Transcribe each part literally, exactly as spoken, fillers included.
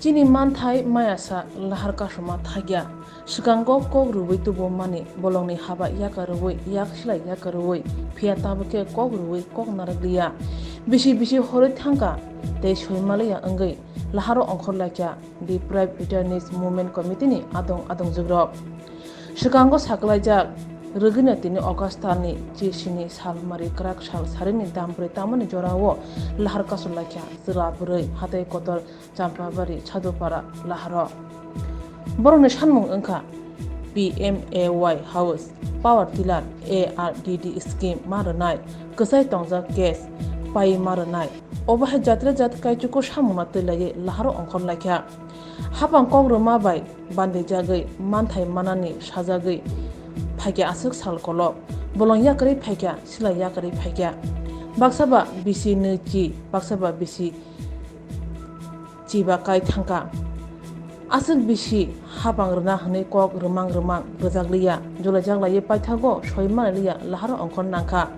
Chini manthai mayasa lahar kasuma thakya. Swkango kok rwui tubumani bolongni haba yakarwi, yak silai yakarwi, phiya tabukhe kok rwui kok narwkliya. Bisi bisi horwi thangkha tei soimaliya wngwi laharo ongkhorlaikha Deprived Returnees Movement Committee ni adong adongjukrok. Swkango sakalaijak rwgwino tini August talni chisini sal mari kwrak sal sarini dam brwi tangmani jorao lahar kasulaikha chwla bwrwi hatai kotor Champabari, Sadupara, Laharo. Borokni sanmung wngkha P M A Y House, Power Tiller, A R D D scheme ma rwnai, kwchai tongjak gas pai ma rwnai. Obo hai jatre jat kaichuku samungno twi laiwi Laharo ongkhor laikha. Hapang kok rwma bai bandijagwi manthai manani sajagwi phaikha aswk sal kolok. Bolong yakarwi phaikha, silai yakarwi phaikha. Baksa ba bisi nwi chi, baksa ba bisi chiba kai thangkha. Aswk bisi hapang rwna hwnwi kok rwmang rwmang rwjakliya, julaijak laiwi paithago soi manliya lahar ongkhor nangkha.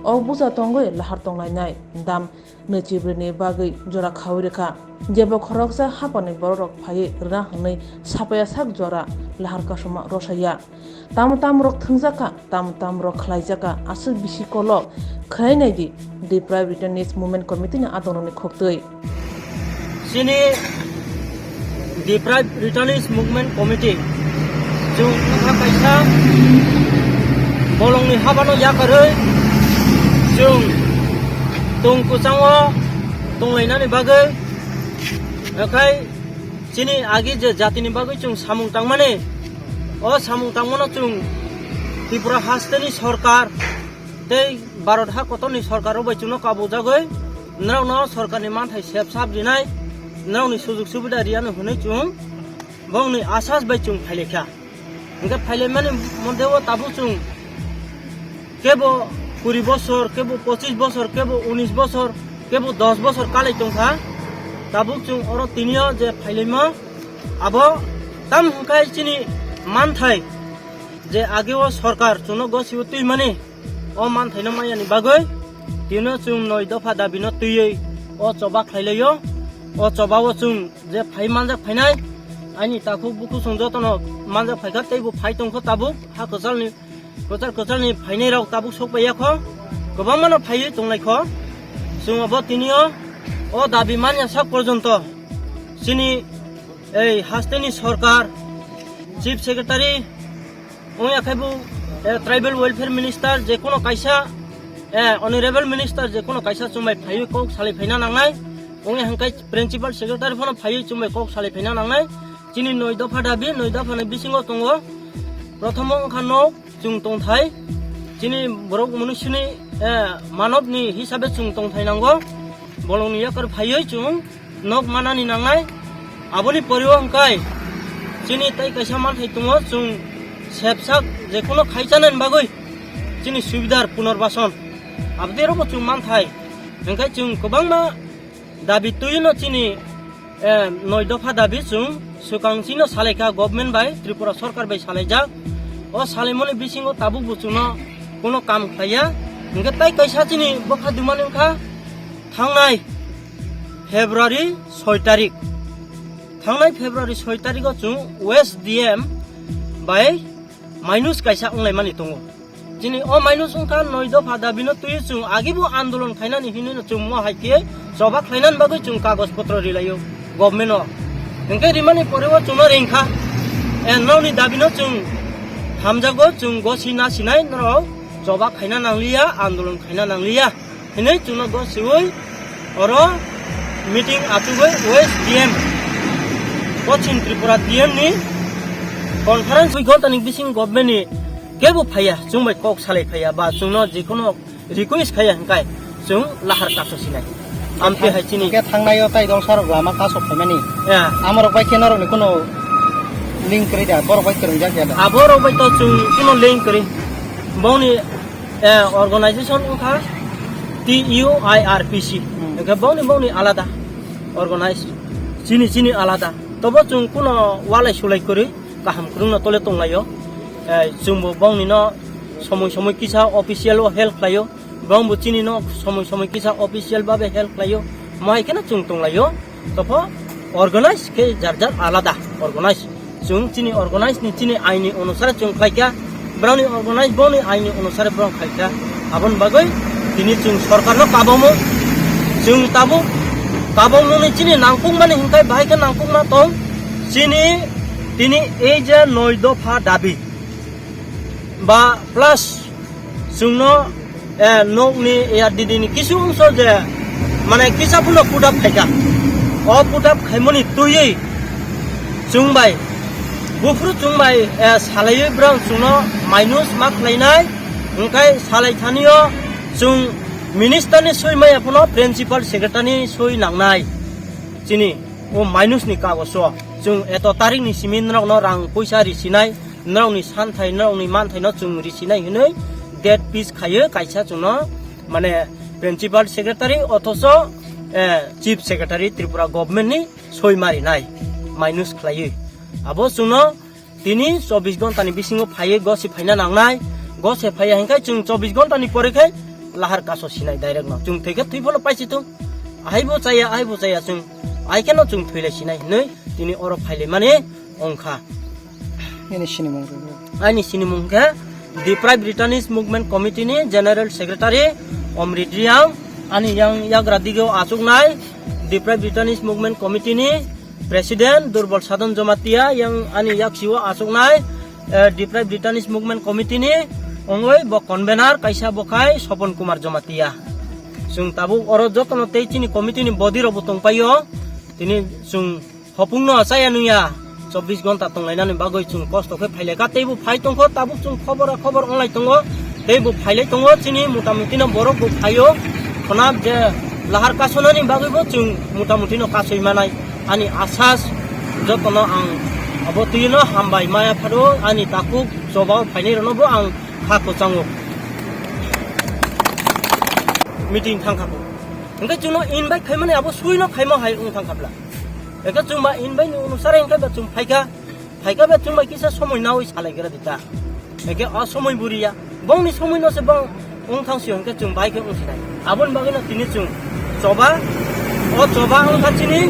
O buja tongwi lahar tonglainai dam nwi chibrini bagwi jora khaui rwkha. Jebo khoroksa hapangni bororok phaiwi rwna hwnwi sapaya sak jora lahar kasuma rwsaya. Tamo tamo rok thwngjak kha, tamo tamo rok khlai jak kha, aswk bisi kolok khwnai nai di Deprived Returnees Movement Committee ni adongrok ni khoktwi. Chini Deprived Returnees Movement Committee chwng wngkha kaisa bolongni habano yakarwi chwng tong kwchango tonglainani bagwi, okhai chini agi je jatini bagwi chwng samung tangmani, o samung tangmano chwng Tripura hasteni sorkar tei Bharat ha kotorni sorkar rok bai chwngno kabujagwi norokno sorkarni manthai sep sap rinai, norokni sujug subida riyani hwnwi chwng bongni asas bai chwng phailaikha. Hwnkhe phailaimani moddhe o tabuk chwng kebo kuri bosor, kebo pochis bosor, kebo unis bosor, kebo dos bosor kalai tongkha. Tabuk chwng oro tinio je phailaima, abo tam hwnkhe chini manthai je ageo sorkar chwngno gosibo twimani, o manthaino mayani bagwi tino chwng noi dopha dabino twiwi o choba khlailaio. O chobao chwng je phai manjak phainai, ani takhuk bukhuk chwng jotono manjak phaikha, teibo phai tongkho tabuk ha kwchalni, kwchal kwchalni phainairok tabuk sok paiyakho, kwbangmano phaiwi tonglaikho. Chwng obo tinio o dabi manya sak porjonto chini ei hasteni sorkar, Chief Secretary, wngya khe bo, eh, Tribal Welfare Minister je kono kaisa, eh, Honorable Minister je kono kaisa chumbai phaiwi kok salai phaina nangnai. Wngya hwnkhe Principal Secretary phano phaiwi chumbai kok salai phaina nangnai. Chini noi dopha dabi, noi dopha ni bisingo tongo. Prothomo wngkha nok, chwng tongthai. Chini borok munisini, eh, manobni hisabe chwng tongthai nango. Bolongni yakar phaiwi chwng nok manani nangnai. Aboni poriwo hwnkhe chini tei kaisa manthai tongo, chwng sepsak je kono khai chanani bagwi chini subidar punarbason abodei rokbo chwng manthai. Hwnkhe chwng kwbangma dabi twiwino chini, eh, noi dopha dabi chwng swkang chino salaikha, government bai, Tripura sorkar bai salaijak. O salaimani bisingo tabukbo chwngno kono kam khlaiya. Hwnkhe tei kaisa chini bwkha dumani wngkha thangnai February soi tarik. Thangnai February soi tariko chwng West D M bai minus kaisa wnglaimani tongo. Chini o minus wngkha noi dopha dabino twiwi chwng agibo andolon khainani hinwino chwng mo hai khe choba khlainani bagwi chwng kagoj potro rilaio government-o. Hwnkhe rimani poreo chwngno ringkha. E, nokni dabino chwng hamjago, chwng gosi nasinai norok choba khaina nangliya, andolon khaina nangliya. Hinwi chwngno gosiwi oro meeting achugwi West D M, Poschim Tripura D M ni conference dui ghontani bising government ni kebo phaiya, chwng bai kok salai phaiya ba chwngno jikunu request khaiya hwnkhe chwng lahar kaso sinai. Amtwi hai chini Hwnkhe thangnai o tai dol sarok lama kaso phaimani. Ya. Amorok bai khe norokni kuno link kwrwi da, borok bai kwrwngjak ya da? Aborok bai to chwng kuno link kwrwi. Bongni, eh, organization wngkha T U I R P C. Hmm. Hwnkhe bongni, bongni alada organize. Chini, chini alada. Tobo chwng kuno walai sulai kwrwi kaham kwrwngno tole tonglaio. Eh, chwngbo bongnino somoi somoi kisa official o help khlaio. Bongbo chinino somoi somoi kisa official babe help khlaio. Mohai kheno chwng tonglaio. Topho Organize khe jar jar alada organize. Chwng chini organize ni chini aini onusare chwng khlaikha. Broni organize boni aini onusare brong khlaikha. Aboni bagwi tini chwng sorkarno kabomo. Chwng tabuk kabomoni chini nangkukmani hinkhai bahai khe nangkukma tong. Chini tini ei je noi dopha dabi ba plus chwngno, eh, nokni A R D D ni kisu wngso je, mane kisa phano put up khaikha. O put up khaimani twiwi chwng bai, buphuru chwng bai, eh, salaiwi brang chwngno minus ma khlainai, hwnkhe salai thanio chwng minister ni soi maya phano principal secretary ni soi nangnai. Chini o minus ni kagoso chwng eto tarik ni simi norokno rang puisa risinai. Norokni santhai, norokni manthaino chwng risinai hwnwi date fix khaiwi kaisa chwngno, mane, principal secretary othocho, eh, chief secretary Tripura government ni soi marinai, minus khlaiwi. Abo chwngno tini chobbish ghonta ni bisingo phaiwi gosi phaina nangnai, gosi phaiya hinkhai chwng chobbish ghonta ni pore khai lahar kaso sinai direct no. Chwng thwikhe thwi phano paisi thung. Ahaibo chaya, ahaibo chaya chwng, ai kheno chwng thwilai sinai hwnwi tini oro phailaimani wngkha. Nini sinimung rwgo. Ani sinimung khe Deprived Retirees Movement Committee ni General Secretary Omrit Riang, ani yang yagra digeo achuknai Deprived Retirees Movement Committee ni President Durbal Sadhan Jamatia, yang ani yaksio achuknai, eh, Deprived Retirees Movement Committee ni ongoi bo convener kaisa bo khai Sopon Kumar Jamatia. Chwng tabuk oro jotono tei chini committee ni body rok bo tongpaio, tini chwng Hopungno chaya nungya, chobbish ghonta tonglainani bagwi chwng kosto khe phailai kha, teibo phai tongkho, tabuk chwng khobora khobor onglai tongo, teibo phailai tongo, chini motamotino borok bo phaio, khwnap je lahar kasonani bagwibo chwng motamotino kasoi manai, ani asas jotono ang abo twino hambai maya pharo, ani takhuk chobao phainai rokno bo ang kha kwchango. Meeting thangkha bo. Hwnkhe chwngno invite khaimani abo suino khaima hai wng thangkha bla. Eke chwng ba invite ni onusare hwnkhe ba chwng phaikha, phaikha ba chwng bai kisa somoi nawi salaigra dita. Eke o somoi buriya, bongni somoi no se bong wng thang sio hwnkhe chwng bai khe wng sinai. Aboni bagwi no tini chwng choba, o choba wngkha chini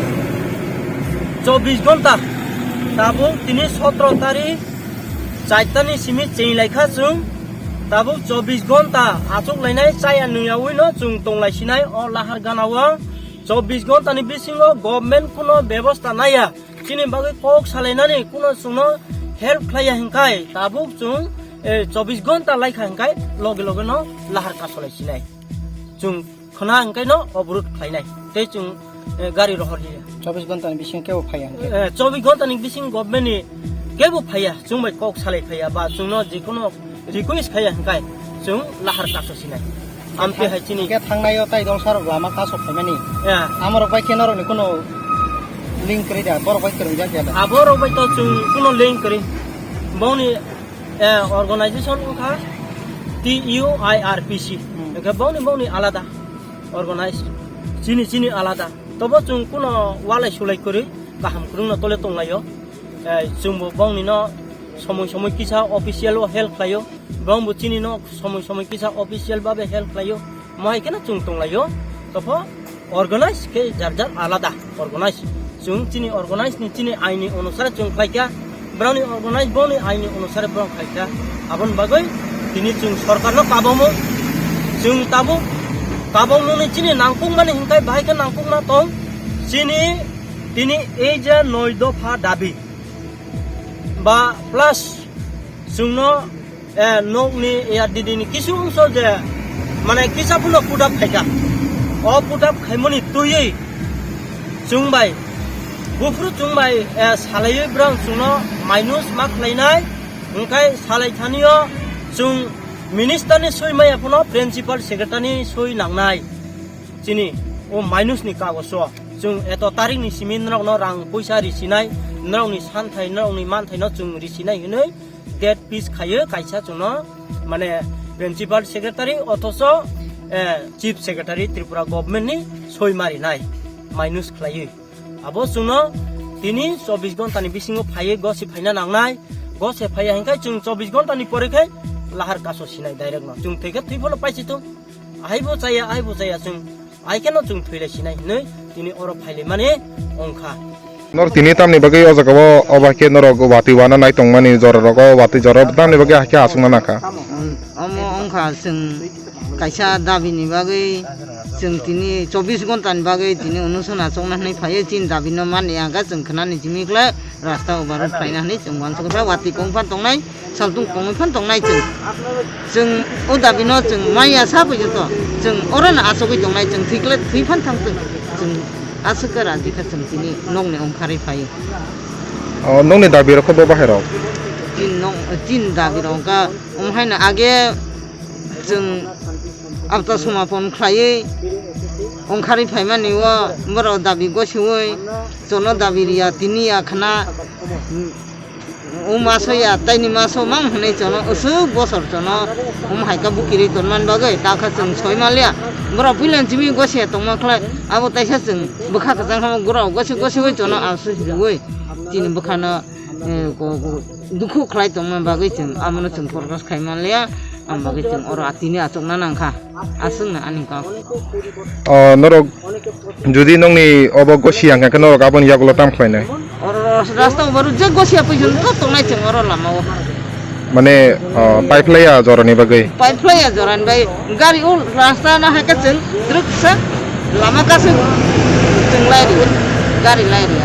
chobbish ghonta, tabuk tini sotro tarik, chaitani simi cheng laikha chwng, tabuk chobbish ghonta achuk lainai chaya nungyawi no chwng tong lai sinai o lahar gana o. Chobbish ghonta ni bisingo government kuno bebosta naya, chini bagwi kok salainani kuno chwngno help khlaiya hinkhai tabuk chwng, eh, chobbish ghonta laikha hinkhai loge loge no lahar kasolai sinai. Chwng khwna hinkhai no obrut khlainai tei chwng, eh, gari rohor liya. Chobbish ghonta ni bisingo kebo phaiya hinkhai. Eh, chobbish ghonta ni bising government ni kebo phaiya, chwng bai kok salai phaiya ba chwngno jikunu request khaiya hinkhai chwng lahar kaso sinai. Amte hai chini. Hwnkhe thangnai o tai dol sarok lama kaso phaimani. Ya. Amorok bai khe norokni kuno link kwrwi da, borok bai kwrwngjak ya da? Aborok bai to chwng kuno link kwrwi. Bongni, eh, organization wngkha T U I R P C. Hmm. Hwnkhe bongni bongni alada organize. Chini chini alada. Tobo chwng kuno walai sulai kwrwi kaham kwrwngno tole tonglaio. Eh, chwngbo bongnino somoi somoi kisa official o help khlaio. Bongbo chinino somoi somoi kisa official babe help khlaio. Mohai kheno chwng tonglaio. Topho organize khe jar jar alada organize. Chwng chini organize ni chini aini onusare chwng khlaikha. Broni organize boni aini onusare brong khlaikha. Aboni bagwi tini chwng sorkarno kabomo. Chwng tabuk kabomoni chini nangkukmani hinkhai bahai khe nangkukma tong. Chini tini ei je noi dopha dabi ba plus chwngno, eh, nokni A R D D ni kisu wngso je, mane kisa phano put up khaikha. O put up khaimani twiwi chwng bai, buphuru chwng bai, eh, salaiwi brang chwngno minus ma khlainai, hwnkhe salai thanio chwng minister ni soi maya phano principal secretary ni soi nangnai. Chini o minus ni kagoso chwng eto tarik ni simi norokno rang puisa risinai, norokni santhai, norokni manthaino chwng risinai hwnwi date fix khaiwi kaisa chwngno, mane, principal secretary othocho, eh, chief secretary Tripura government ni soi marinai minus khlaiwi. Abo chwngno tini chobbish ghonta ni bisingo phaiwi gosi phaina nangnai, gosi phaiya hinkhai chwng chobbish ghonta ni pore khai lahar kaso sinai direct no. Chwng thwikhe thwi phano paisi thung. Ahaibo chaya, ahaibo chaya chwng. Ai kheno chwng thwilai sinai hinwi tini oro phailaimani wngkha. Nor tini tamni bagwi o jaga o, oba khe norok watwi wana nai tongmani jora rogo, watwi jora tamni bagwi hakhe aswkna nangkha. Om-, omo wngkha chwng kaisa dabi ni bagwi, chwng tini chobbish ghonta ni bagwi tini unusana chongna hwnwi phaiwi chini dabi no mani ya hwnkhe chwng khwnani simi khlai rasta overall khlaina hwnwi chwng uansukha watwi kong phan tongnai. Saltung tongwi phan tongnai chwng. Chwng o dabi no chwng maya sa poi joto. Chwng oro no asugwi tongnai chwng thwi kle thwi phan thang chwng. Chwng aswk khe raji kha chwng tini nokni ongkharwi phai. O nokni dabi rok khe bo bahai rok? Tin nok, tin dabi rok wngkha. Omo haino age chwng abta somapon khlaiwi ongkharwi phaimani o borok dabi gosiwi chono dabi riya tini ya khna. O maso ya, taini maso mang hwnwi chono, aswk bosor chono, omo hai khe bukirwi tonmani bagwi, ta khe chwng soi manliya. Borok puila simi gosia tongma khlai, abo taisa chwng bwkha kwchang khe borok gosi gosi bai chono, aswk riwi chini bwkhano, eh, ko-, ko-, dukhu khlai tongma bagwi chwng abono chwng porkos khai manliya, am bagwi chwng oro atini achukna nangkha. Aswkno ani kok. O, norok jodi nokni obo gosi yang khe norok aboni yagulo tam khlainai? Oro rasta o baru je gosi apui jun to tongnai chwng oro lama o. Mane, o, pipe laya jorani bagwi? Pipe laya jorani bai gari o rasta no hai khe chwng drwk sa lama kasu chwng lai ri, gari lai ri.